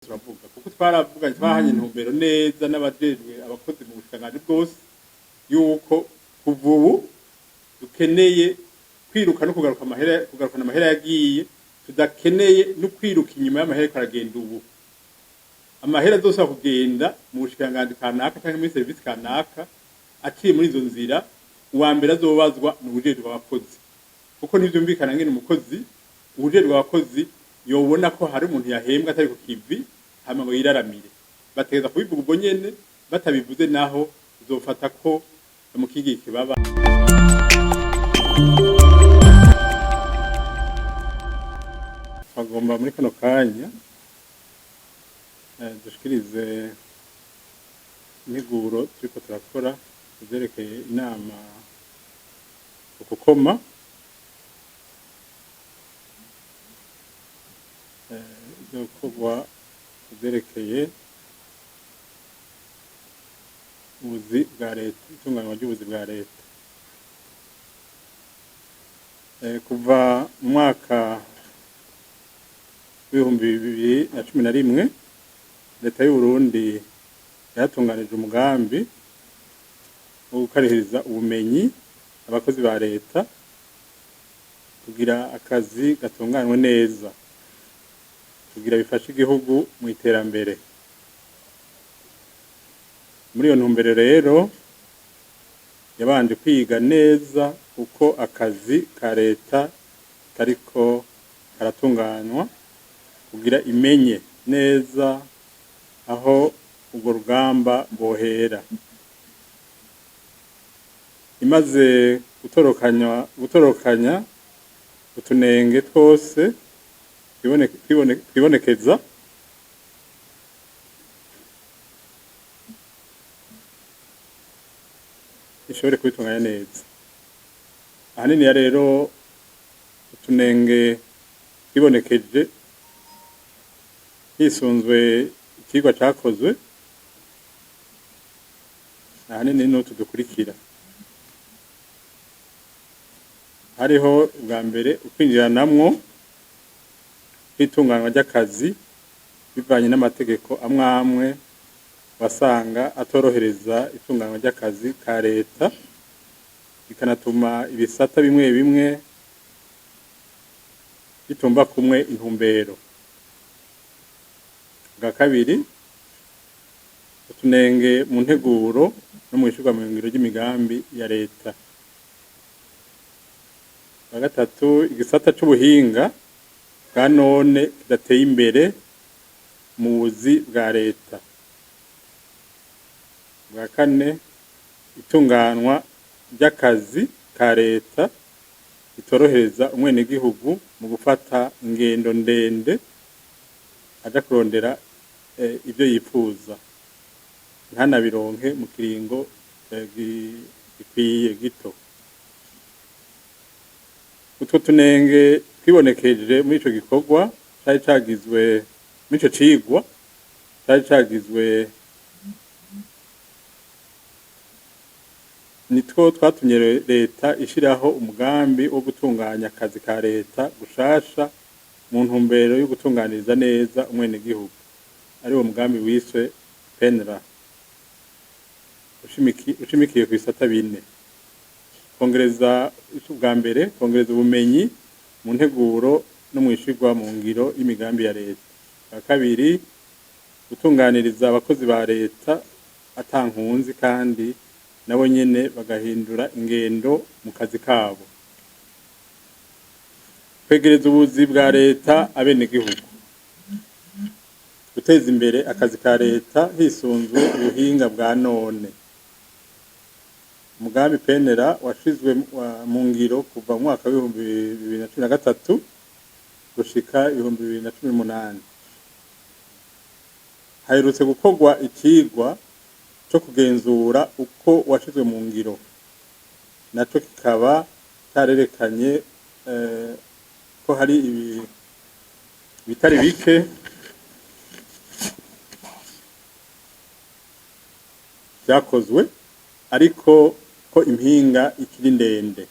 Turavuga kuko twaravuganye, twahanye intumbero neza n'abajejwe abakozi mu bushikiranganji bwose yuko kuva ubu dukeneye kwiruka no kugaruka amahera, kugarukana amahera yagiye. Tudakeneye no kwiruka inyuma y'amahera ariko aragenda. Ubu amahera azosaba kugenda mu bushikiranganji kanaka canke muri serivisi kanaka aciye muri izo nzira, uwa mbere azobazwa ni uwujejwe abakozi, kuko ntivyumvikana ngene umukozi, uwujejwe abakozi, yobona ko hari umuntu yahembwa atari ku kivi hama ngo yiraramire. Bategereza kubivuga ubwo nyene. Batabivuze naho uzofata ko bamukingiye ikibaba. Twagomba muri kano kanya dushikirize integuro turiko turakora ivyerekeye inama ukukoma izokorwa kuvyerekeye ubuzi bwa leta, itunganywa ry'ubuzi bwa leta. Kuva mu mwaka w'2011, leta y'Uburundi yaratunganije umugambi wo gukarihiriza ubumenyi abakozi ba leta kugira akazi gatunganywe neza, kugira bifashe igihugu mu iterambere. Muri iyo ntumbero rero, yabanje kwiga neza uko akazi ka leta kariko karatunganywa kugira imenye neza aho urwo rugamba rwohera. Imaze gutorokanya utunenge twose twibonekeza, ishobore kubitunganya neza. Ahanini ya rero utunenge twibonekeje hisunzwe ikigwa cakozwe, ahanini n'utu dukurikira: hariho ubwa mbere ukwinjiranamwo kw'itunganywa ry'akazi bivanye n'amategeko amwe amwe wasanga atorohereza itunganywa ry'akazi ka leta, bikanatuma ibisata bimwe bimwe bitumva kumwe intumbero. Bwa kabiri, utunenge mu nteguro no mu ishirwa mu ngiro ry'imigambi ya leta. Bwa gatatu, igisata c'ubuhinga bwa none kidateye imbere mu buzi bwa leta. Bwa kane, itunganwa ry'akazi ka leta bitorohereza umwenegihugu mu gufata ingendo ndende aja kurondera ivyo yipfuza, ntanabironke mu kiringo gikwiye gito. Utwo tunenge twibonekeje muri ico gikorwa cari cagizwe, muri ico cigwa cari cagizwe, nitwo twatumye leta ishiraho umugambi wo gutunganya akazi ka leta gushasha mu ntumbero yo gutunganiriza neza umwenegihugu, ari wo mugambi wiswe PNRA, ushimikiye ku bisata bine: kongereza, ubwa mbere, kongereza ubumenyi mu nteguro no mu ishirwa mu ngiro y'imigambi ya leta; bwa kabiri, gutunganiriza abakozi ba leta atankunzi kandi nabo nyene bagahindura ingendo mu kazi kabo; kwegereza ubuzi bwa leta abenegihugu; guteza imbere akazi ka leta hisunzwe ubuhinga bwa none. Umugambi PNRA washizwe mu ngiro kuva mu mwaka w'2013 gushika 2018. Haherutse gukorwa ikigwa co kugenzura uko washizwe mu ngiro, naco kikaba carerekanye ko hari ibitari bike vyakozwe, ariko ko impinga ikiri ndende,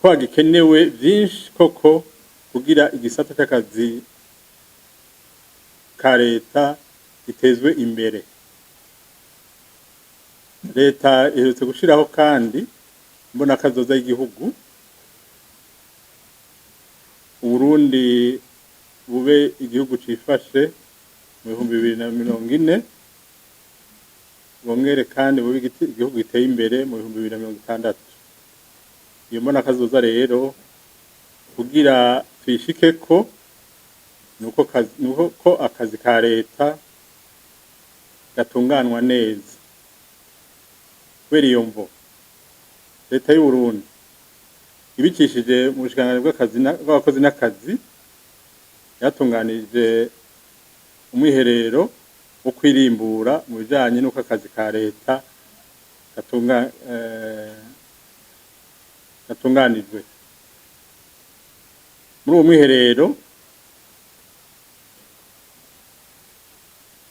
ko hagikenewe vyinshi koko kugira igisata c'akazi ka leta gitezwe imbere. Leta iherutse gushiraho kandi mbonakazoza y'igihugu, Uburundi bube igihugu cifashe mu 2040, bongere kandi bube igihugu giteye imbere mu 2060. Iyo mbonakazoza rero kugira tuyishikeko nuko ko akazi ka leta gatunganwa neza. Kubera iyo mvo, leta y'Uburundi ibicishije mu bushikiranganji bw'abakozi n'akazi yatunganije umwiherero wo kwirimbura mu bijanye n'uko akazi ka leta gatunganijwe. Muri uwo mwiherero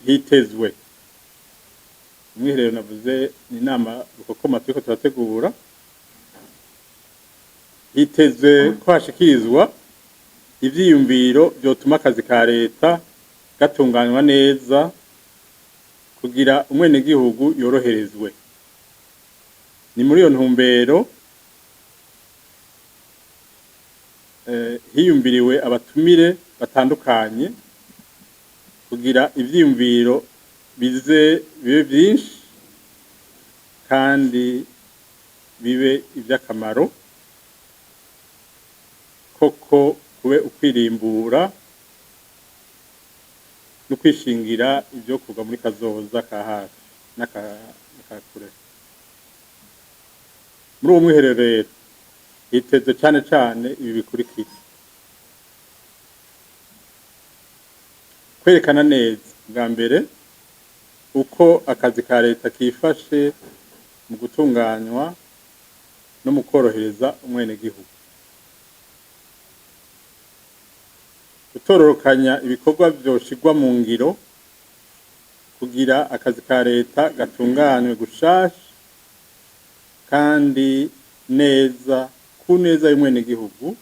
hitezwe umwiherero, navuze ni inama rukokoma turiko turategura, hitezwe ko hashikirizwa ivyiyumviro vyotuma akazi ka leta gatunganywa neza kugira umwenegihugu yoroherezwe. Ni muri iyo ntumbero hiyumviriwe abatumire batandukanye kugira ivyiyumviro bize bibe vyinshi kandi bibe ivy'akamaro, koko kube ukwirimbura no kwishingira ivyo kuva muri kazoza ka hafi n'aka kure. Muri uwo mwiherero rero hitezwe cane cane ibi bikurikira: kwerekana neza bwa mbere uko akazi ka leta kifashe mu gutunganywa no mu korohereza umwenegihugu, gutororokanya ibikorwa vyoshirwa mu ngiro kugira akazi ka leta gatunganywe gushasha kandi neza ku neza y'umwenegihugu,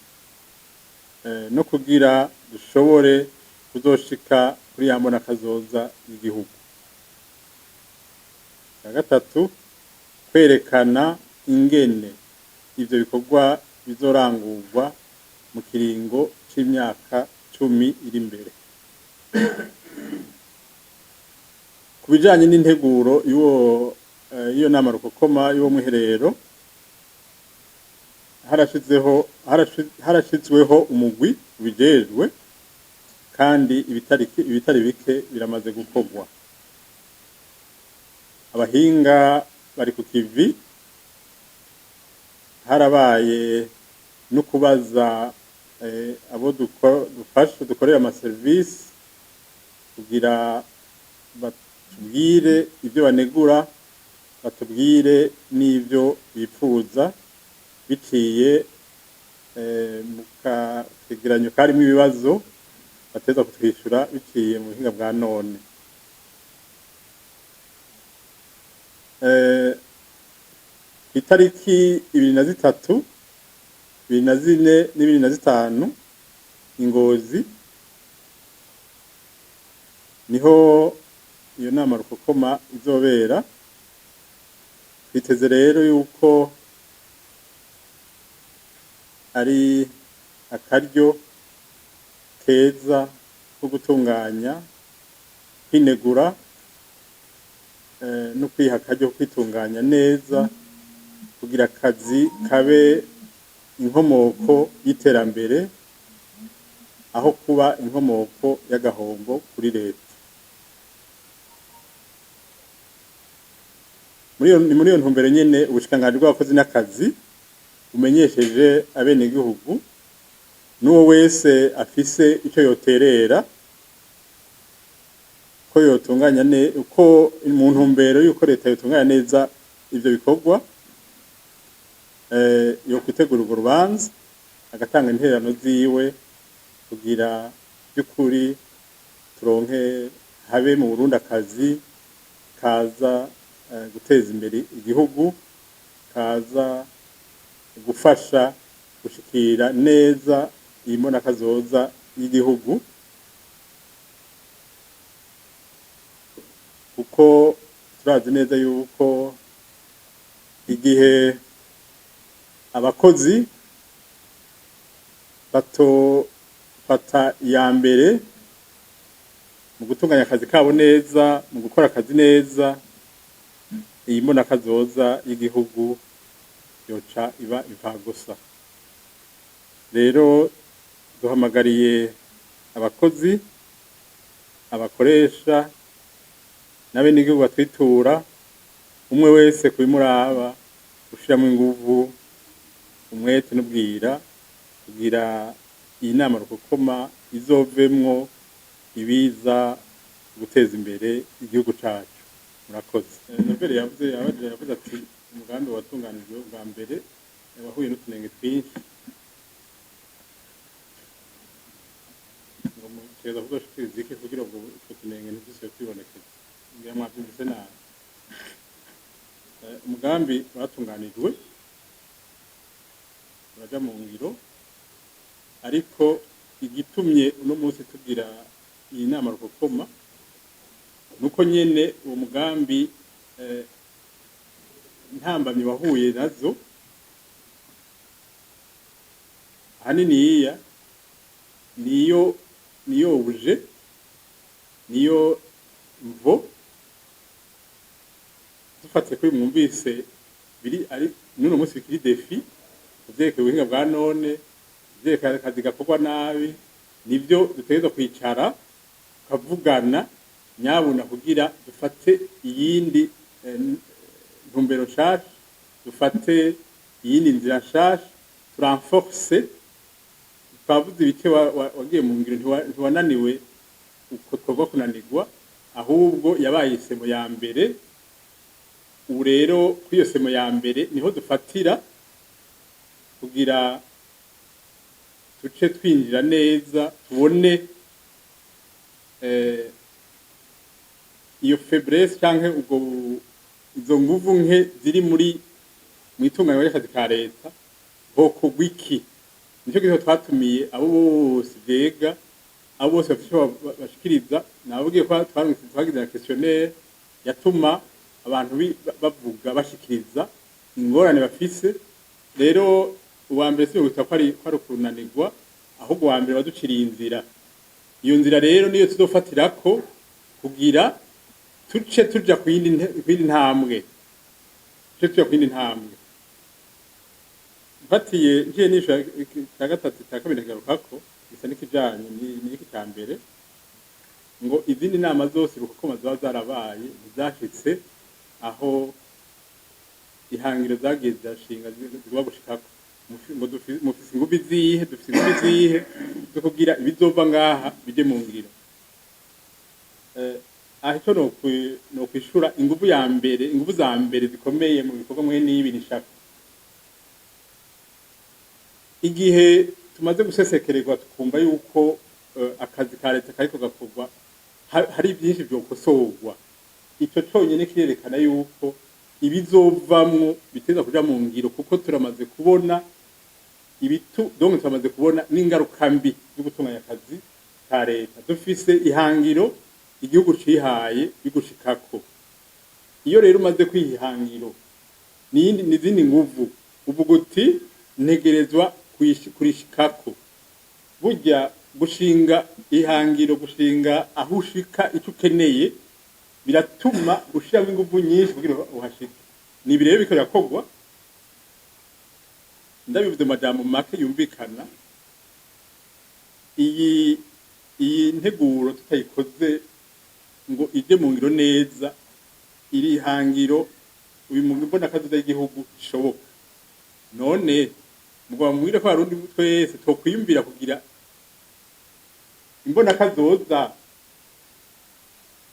no kugira dushobore kuzoshika kuri ya mbonakazoza y'igihugu. Icya gatatu, kwerekana ingene ivyo bikorwa bizorangurwa mu kiringo c'imyaka 10 iri imbere. Ku bijanye n'integuro y'iyo nama rukokoma y'uwo mwiherero, harashizweho umugwi ubijejwe kandi ibitari bike biramaze gukorwa. Abahinga bari ku kivi, harabaye no kubaza abo dufasha dukorera amaserivisi kugira batubwire ivyo banegura, batubwire n'ivyo bipfuza, biciye mu kegeranyo karimwo ibibazo bateza kutwishyura biciye mu buhinga bwa none. Itariki 23, 24 na 25 Ingozi niho iyo nama rukokoma izobera. Twiteze rero yuko ari akaryo keza ko gutunganya, kwinegura, no kwiha akaryo ko kwitunganya neza kugira akazi kabe inkomoko y'iterambere aho kuba inkomoko y'agahombo kuri leta. Ni muri iyo ntumbero nyene ubushikiranganji bw'abakozi n'akazi bumenyesheje abenegihugu n'uwo wese afise ico yoterera ko yotunganya uko mu ntumbero y'uko leta yotunganya neza ivyo bikorwa, yo kwitegura urwo rubanza agatanga intererano ziwe kugira by'ukuri turonke habe mu Burundi akazi kaza guteza imbere igihugu, kaza gufasha gushikira neza iyi mbonakazoza y'igihugu. Kuko turazi neza yuko igihe abakozi batofata iya mbere mu gutunganya akazi kabo neza, mu gukora akazi neza, iyi mbonakazoza y'igihugu yoca iba imfagusa. Rero duhamagariye abakozi, abakoresha n'abenegihugu batwitura, umwe wese kubimuraba, gushiramwo inguvu, umwete n'ubwira kugira iyi nama rukokoma izovemwo ibiza guteza imbere igihugu cacu. Murakoze. Nobel yavuze, yabajije, yavuze ati umugambi watunganijwe bwa mbere wahuye n'utunenge twinshi, ngo mutegereza kuzoshikiriza iki kugira ngo utwo tunenge ntidusubire kwibonekeza. Ngira mwavyumvise nabi. Umugambi watunganijwe uraja mu ngiro, ariko igitumye uno munsi tugira iyi nama rukokoma nuko nyene uwo mugambi ntambamyi wahuye nazo ahaniniya niyo objet, niyo mvo dufatiye kuri mwumvise biri ari n'uno munsi bikiri défi kuvyerekeye ubuhinga bwa none, kuvyerekeye akazi gakorwa nabi. Nivyo dutegerezwa kwicara tukavugana nyabuna kugira dufate iyindi ntumbero nshasha, dufate iyindi nzira nshasha, turenforce. Twavuze ibice wagiye mu ngiro, ntiwananiwe uko twova kunanirwa, ahubwo yabaye isemo ya mbere. Ubu rero kuri iyo semo ya mbere niho dufatira kugira tuce twinjira neza, tubone iyo faiblesse canke ubwo izo nguvu nke ziri muri mw'itunganywa ry'akazi ka leta, hokorwa iki. Nico gituma twatumiye abo bose vyega, abo bose bafise ico bashikiriza. Nababwiye ko twagize na questionnaire yatuma abantu bavuga, bashikiriza ingorane bafise. Rero uwa mbere si ko ari ukunanirwa, ahubwo uwa mbere waduciriye inzira. Iyo nzira rero niyo tuzofatirako kugira tuce tuja ku yindi ntambwe, tuce tuja ku yindi ntambwe. Mfatiye ngiye n'isho cya gatatu, cya kabiri kigarukako gisa n'ikijanye n'iki cya mbere, ngo izindi nama zose rukokoma ziba zarabaye ntizashitse aho ihangiro zagiye zirashinga zigomba gushikako. Ngo mufise inguvu izihe, dufise inguvu izihe zo kugira ibizova ngaha bije mu ngiro? Aho ico nokwishura, inguvu ya mbere, inguvu za mbere zikomeye mu bikorwa mwe n'ibi ni ishaka. Igihe tumaze gusesekererwa tukumva yuko akazi ka leta kariko gakorwa hari byinshi vyokosorwa, ico conyene kirerekana yuko ibizovamwo biteza kuja mu ngiro, kuko turamaze kubona ibitu, donc turamaze kubona n'ingaruka mbi zo gutunganya akazi ka leta. Dufise ihangiro igihugu cihaye bigushikako. Iyo rero umaze kwiha ihangiro n'iyindi n'izindi nguvu, uvuga uti ntegerezwa kurishikako. Burya gushinga ihangiro, gushinga aho ushika, icyo ukeneye, biratuma ushiramo inguvu nyinshi kugira uhashike. Ni ibi rero biriko birakorwa. Ndabivuze mu majambo make yumvikana, iyi nteguro tutayikoze ngo ije mu ngiro neza, iri hangiro uyu mu mbonakazoza y'igihugu ishoboka. None mugabo mubwire ko abarundi twese twokwiyumvira kugira imbonakazoza,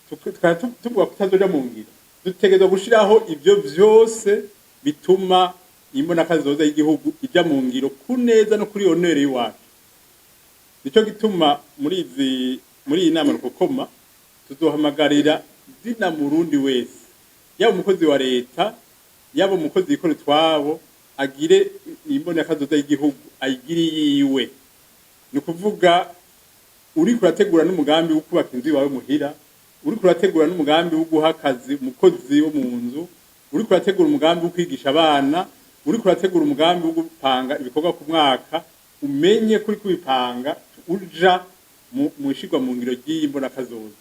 tukaba tuvuga ko itazoja mu ngiro, dutegerezwa gushiraho ivyo vyose bituma imbonakazoza y'igihugu ija mu ngiro ku neza no kuri honneur y'iwacu. Nico gituma muri iyi nama rukokoma tuzohamagarira zina murundi wese, yaba umukozi wa leta, yaba umukozi yikora utwabo, agire imbonekazoza y'igihugu ayigire yiwe. Ni ukuvuga uriko urategura n'umugambi wo kubaka inzu iwawe muhira. Uriko urategura n'umugambi wo guha akazi umukozi wo mu nzu, uriko urategura umugambi wo kwigisha abana, uriko urategura umugambi wo gupanga ibikorwa ku mwaka, umenye kuri kubipanga uja mu ishirwa mu ngiro ry'iyi mbonakazoza.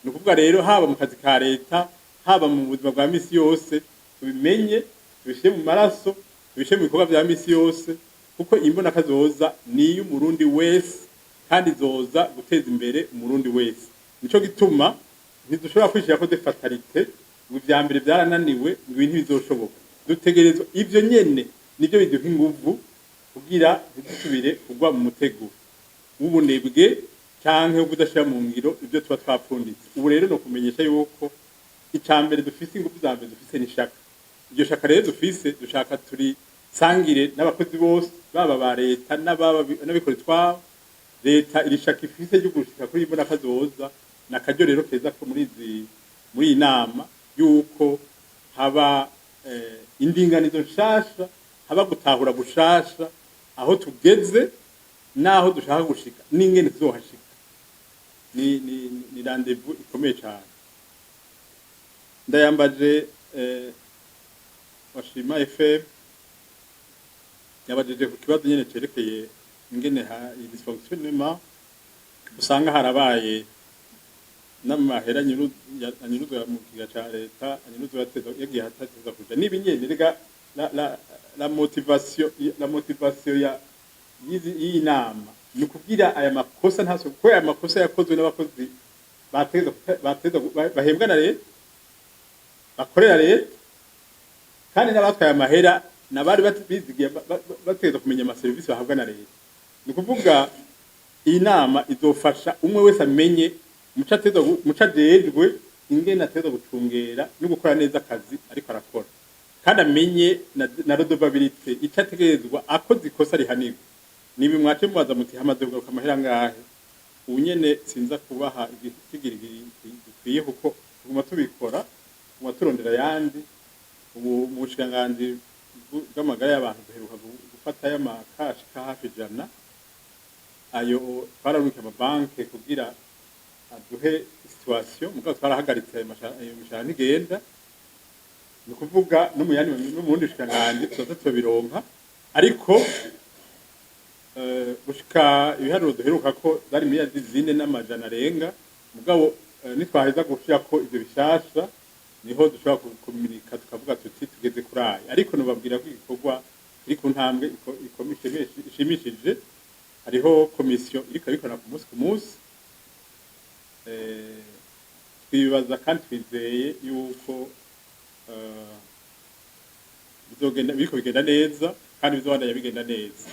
Ni ukuvuga rero, haba mu kazi ka leta, haba mu buzima bwa misi yose, tubimenye, tubishyire mu maraso, tubishyire mu bikorwa vya misi yose, kuko imbonakazoza ni iy'Umurundi wese kandi izoza guteza imbere Umurundi wese. Nico gituma ntidushobora kwishira ko des fatalités, ngo ivya mbere vyarananiwe, ngo ibi ntibizoshoboka. Dutegerezwa ivyo nyene, nivyo biduha inguvu kugira ntidusubire kugwa mu mutego w'ubunebwe canke wo kudashira mu ngiro ivyo tuba twapfunditse. Ubu rero no kumenyesha yuko ica mbere dufise, inguvu za mbere dufise, n'ishaka. Iryo shaka rero dufise, dushaka turisangire n'abakozi bose, baba ba leta n'abikorera utwabo. Leta iri shaka ifise ryo gushika kuri imbonakazoza, ni akaryo rero keza ko muri iyi nama yuko haba indinganizo nshasha, haba gutahura gushasha aho tugeze n'aho dushaka gushika n'ingene tuzohashika. Ni rendez-vous ikomeye cyane. Ndayambaje Washima FM yabajije ku kibazo nyene cerekeye ingene ha dysfonctionnement usanga harabaye n'amahera anyuruzwa mu kigega ca leta, anyuruzwa yagiye atateza kuja. Nibi nyene rega, la motivation ya y'iyi nama ni ukugira aya makosa ntaso, kuko aya makosa yakozwe n'abakozi bateza bahembwa na leta, bakorera leta, kandi n'abatwaye amahera nabari bizigiye bategerezwa kumenya amaserivisi bahabwa na leta. Ni ukuvuga iyi nama izofasha umwe wese amenye muco ajejwe, ingene ategerezwa gucungera no gukora neza akazi ariko arakora, kandi amenye na redevabilité, ico ategerezwa akoze ikosa rihanirwa. Nibi mwace mubaza muti: "Hamaze kugaruka amahera angahe?" Ubu nyene sinza kubaha igitigiri gikwiye, kuko tuguma tubikora, tuguma turondera ayandi. Ubu mu bushikiranganji bw'amagara y'abantu duheruka gufata y'amakashi ka hafi 100. Ayo twararungika amabanke kugira aduhe situation, mugabo twarahagaritse ayo mishahara ntigenda. Ni ukuvuga no mu yandi, no mu bundi bushikiranganji tuzoza tubironka, ariko gushika ibiharuro duheruka ko zari 4 miliyari n'amajana arenga. Mugabo nitwaheza gushirako ivyo bishasha, niho dushobora kukominika tukavuga tuti tugeze kuri aya. Ariko nobabwira ko igikorwa kiri ku ntambwe ishimishije. Hariho komisiyo iriko irabikora ku munsi ku munsi. Twibaza kandi twizeye yuko bizogenda, biriko bigenda neza kandi bizobandanya bigenda neza.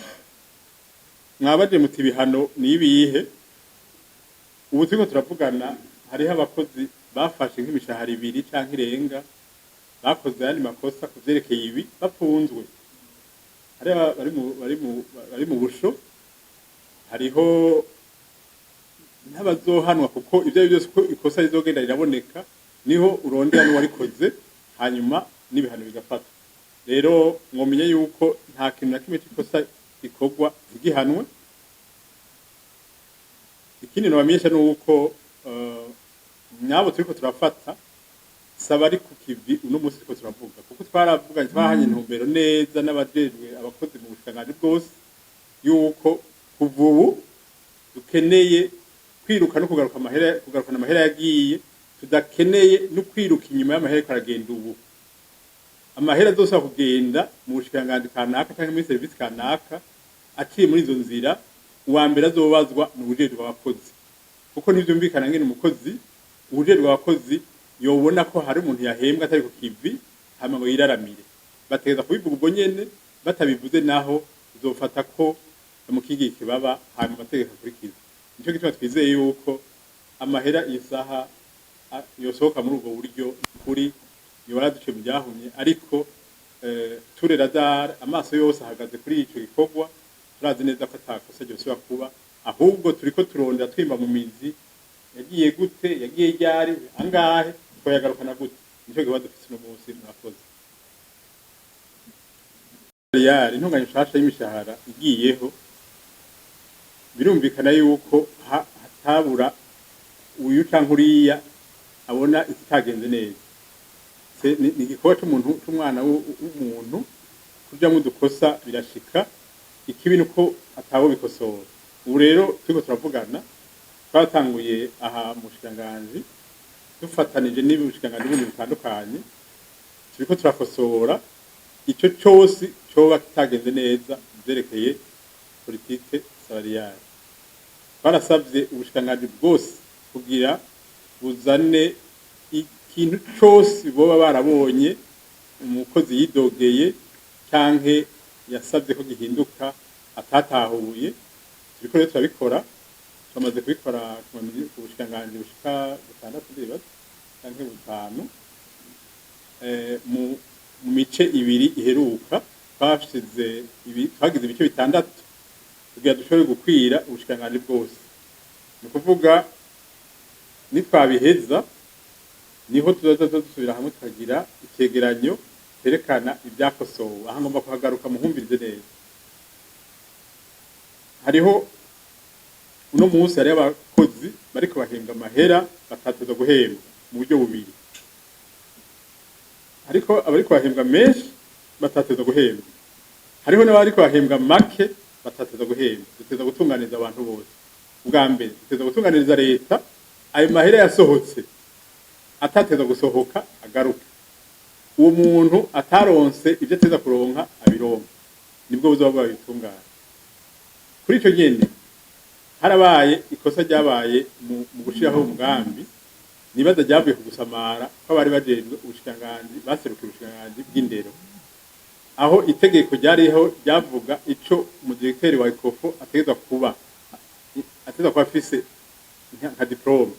Mwabaje muti: "Ibihano ni ibihe?" Ubu turiko turavugana, hariho abakozi bafashe nk'imishahara ibiri canke irenga, bakoze ayandi makosa ku vyerekeye ibi, bapfunzwe. Hariho bari mu busho, hariho n'abazohanwa, kuko ivyo ari byose uko ikosa rizogenda riraboneka niho urondera n'uwarikoze, hanyuma n'ibihano bigafatwa. Rero mwomenye yuko nta kintu na kimwe c'ikosa gikorwa ntigihanwe. Ikindi nobamenyesha ni uko nyabo turiko turafata saba ari ku kivi uno munsi turiko turavuga, kuko twaravuganye, twahanye intumbero neza n'abajejwe abakozi mu bushikiranganji bwose yuko kuva ubu dukeneye kwiruka no kugaruka amahera, kugarukana amahera yagiye. Tudakeneye no kwiruka inyuma y'amahera ariko aragenda. Ubu amahera azosaba kugenda mu bushikiranganji kanaka canke muri serivisi kanaka aciye muri izo nzira, uwa mbere azobazwa ni uwujejwe abakozi, kuko ntivyumvikana ngene umukozi, uwujejwe abakozi, yobona ko hari umuntu yahembwa atari ku kivi hama ngo yiraramire. Bategereza kubivuga ubwo nyene. Batabivuze naho, uzofata ko bamukingiye ikibaba, hanyuma amategeko akurikiza. Nico gituma twizeye yuko amahera iyi saha yosohoka muri ubwo buryo kuri yoba yaraduciye mu ryahumye. Ariko ture radar, amaso yose ahagaze kuri ico gikorwa. Turazi neza ko atakosa ryosubira kuba, ahubwo turiko turondera twimba mu mizi: yagiye gute, yagiye ryari, angahe, twoyagarukana gute? Nico gikorwa dufise uno munsi. Murakoze. Yari intunganya nshasha y'imishahara igiyeho, birumvikana yuko hatabura uyu canke uriya. Abona ikitagenze neza. Ni igikorwa c'umuntu, c'umwana w'umuntu, kujamwo udukosa birashika. Ikibi nuko atabo bikosora. Ubu rero turiko turavugana, twatanguye aha mu bushikiranganji dufatanije n'ubushikiranganji bundi butandukanye, turiko turakosora ico cose coba kitagenze neza mu vyerekeye politique salariale. Twarasavye ubushikiranganji bwose kugira buzane ikintu cose boba barabonye umukozi yidogeye canke yasavye ko gihinduka atatahuye. Turiko rero turabikora, tumaze kubikora ku bushikiranganji bushika butandatu ndibaza canke butanu. Mu mice ibiri iheruka twashize twagize ibice 6 kugira dushobore gukwira ubushikiranganji bwose. Ni ukuvuga nitwabiheza niho tuzoza dusubira hamwe tukagira icegeranyo cerekana ibyakosowe. Aha ngomba kuhagaruka, muhumvirize neza. Hariho uno munsi hariho abakozi bariko bahembwa amahera batateza guhembwa mu buryo bubiri. Ariko abariko bahembwa menshi batateza guhembwa, hariho n'abariko bahembwa make batateza guhembwa. Duteza gutunganiriza abantu bose. Ubwa mbere duteza gutunganiriza leta, ayo mahera yasohotse atateza gusohoka agaruka, uwo muntu ataronse ibyo ateza kuronka abironka, nibwo buzoba bwabitungana. Kuri ico nyene harabaye ikosa ryabaye mu gushiraho umugambi, nibaza ryavuye ku gusamara kw'abari bajejwe ubushikiranganji, baserukiye ubushikiranganji bw'indero, aho itegeko ryariho ryavuga ico umudirekiteri wa ECOFO ategerezwa kuba afise nka diplôme.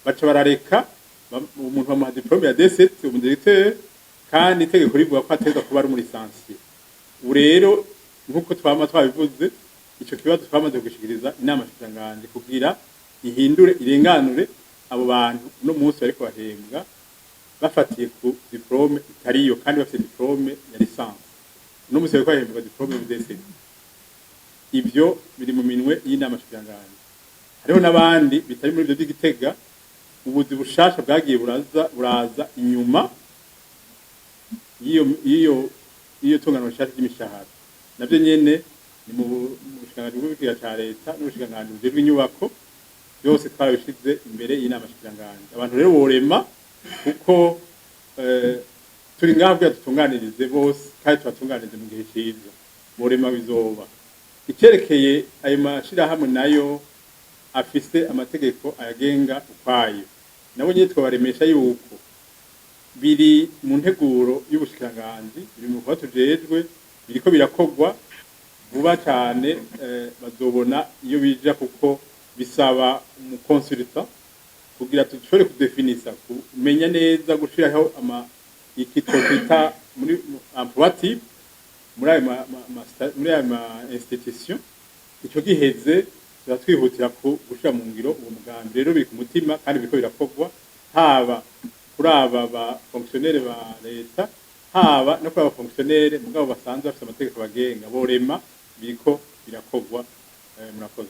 Baca barareka umuntu bamuha diplôme ya D7, umudirekiteri, kandi itegeko rivuga ko ategerezwa kuba ari umu licencié. Ubu rero nk'uko twama twabivuze, ico kibazo twamaze kugishikiriza inama nshikiranganji kugira ihindure, irenganure abo bantu uno munsi bariko bahembwa bafatiye ku diplôme itariyo kandi bafite diplôme ya licence. Uno munsi bariko bahembwa diplôme ya D7. Ivyo biri mu minwe y'inama nshikiranganji. Hariho n'abandi bitari muri ivyo vy'Igitega, ubuzi bushasha bwagiye buraza inyuma y'iyo tungano rishasha ry'imishahara, navyo nyene ni mu bushikiranganji bw'ikigega ca leta n'ubushikiranganji bujejwe inyubako. Byose twarabishize imbere y'inama nshikiranganji. Abantu rero borema kuko turi ngaha kugira dutunganirize bose kandi tubatunganirize mu gihe ciza. Borema bizoba. Icerekeye ayo mashirahamwe nayo afise amategeko ayagenga ukwayo, nabo nyene twabaremesha yuko biri mu nteguro y'ubushikiranganji, biri mu bikorwa tujejwe, biriko birakorwa vuba cyane. Bazobona iyo bija kuko bisaba umu consultant kugira dushobore kudefinisa, kumenya neza, gushiraho ama iki twokwita muri emploi type muri ayo muri ayo ma institution. Ico giheze tuba twihutira ku gushira mu ngiro uwo mugambi. Rero biri ku mutima kandi biriko birakorwa, haba kuri aba ba fonctionnaire ba leta, haba no kuri aba fonctionnaire mugabo basanzwe bafite amategeko bagenga. Borema, biriko birakorwa. Murakoze.